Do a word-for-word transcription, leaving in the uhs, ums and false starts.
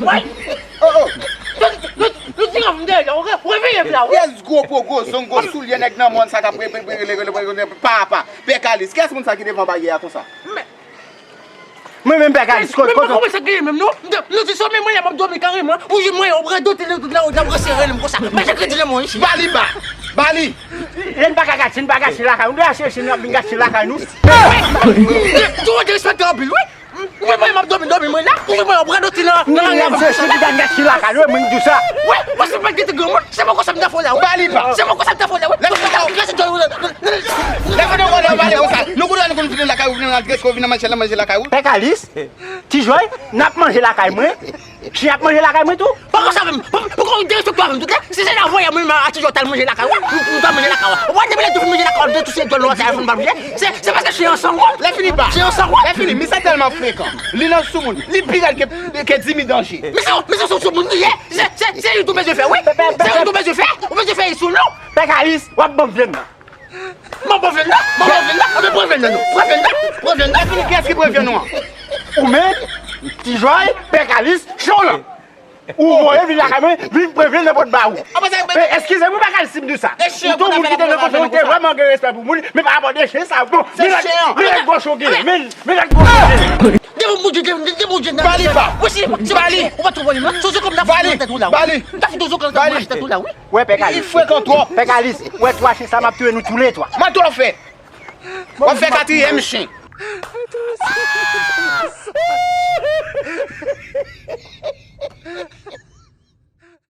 Woy! Oh, oh! Nou, nou, nou ti ranm dèyè, ou re-, reveye la, wi. Pyès gwo po, gwo zong, gwo soulye, nèg nan mòn sa k ap re-, re-, re-, re-, re-, re-, pa, pa. Pè Kalis, kiyès moun sa ki devan baryè a konsa? Men, mwen menm, Pè Kalis, kote, kote? Mwen pa konprann sa k genyen menm, non. M te, nou te sòmen mwen la, m ap dòmi kareman. Ou jwenn mwen, ou pran dote nan tout la, ou la, ou sere m konsa. Men se kredi nan mwen, isi. Ba li, ba! Ba li! Lè n pa ka gache, n pa gache lakay nou. Nou te achte chen, n ap vin gache lakay nou. Tou moun te respekte anpil, wi. Mwen, mwen, m ap dòmi, dòmi, mwen la. Ou jwenn mwen, ou pran dote nan, nan lari a. Mwen se chen ki gade gache lakay nou, mwen di sa. Wi, mwen se pa gete granmoun. Se mwen konsa m ta fè w la, wi. Ba li, ba! Se mwen konsa m ta fè w la, wi. Lè fè nou vòlè, lè fè nou vòlè, ou pale konsa. Nou konnen nou konn vin lakay ou, vin nan adrès ou, vin nan manje, nan manje lakay ou. Pè Kalis, Ti Jòy, n ap manje lakay mwen. Chen ap manje lakay mwen tou. Pa konsa menm. Pa, pa konn derespekte w menm tout la. Si se la voye mwen, a Ti Jòy t al manje lakay ou, ou, ou t al manje lakay ou. Ou pa depi lè tou fin manje lakay ou, de tou se djòl nou sa, fè n pa manje. Se, se paske chen an san gòl. Lè fini, ba. Chen an san gòl. Lè fini, misye tèlman frekan. Li nan soumoun. Li pi rèd ke, ke Dimi Danje. Misye, misye se soumoun li ye. Se, se, se li tou bezwen fè, wi. Se li tou bezwen fè. Ou bezwen fè li sou nou. Pè Kalis, w ap ban m vyann nan. M ap ban vyann nan, m ap ban vyann nan. Anben, pran vyann nan, non. Pran vyann nan, pran vyann nan. Epi, kiyès ki pran vyann nou an? Ou menm, Ti Jòy, Pè Kalis, Chen lan. Ou voye vin lakay mwen, vin pran vyann nan pòt ba ou. E, eskize m, wi, Pè Kalis, si m di sa. Ou tou moun ki te nan kote ou te vrèman gen respè pou moun, men pa rapò de chen sa. Bon, men lèt, men lèt gòch ou gen, men, men lèt gòch ou gen. Devan Bondye, devan, devan Bondye, nan. Ba li, ba! Wi, se, se, ba li! Ou pa twò pale, non? Se, se kòm nan fouti nan tèt ou la, wi. Ba li! Nan fouti nan tèt ou la, wi. Wè, Pè Kalis. Li frekan twòp. Pè Kalis, wè twa chen sa m ap touye nou toulètwa. Mwen tou ap fè. W ap fè katriyèm chen.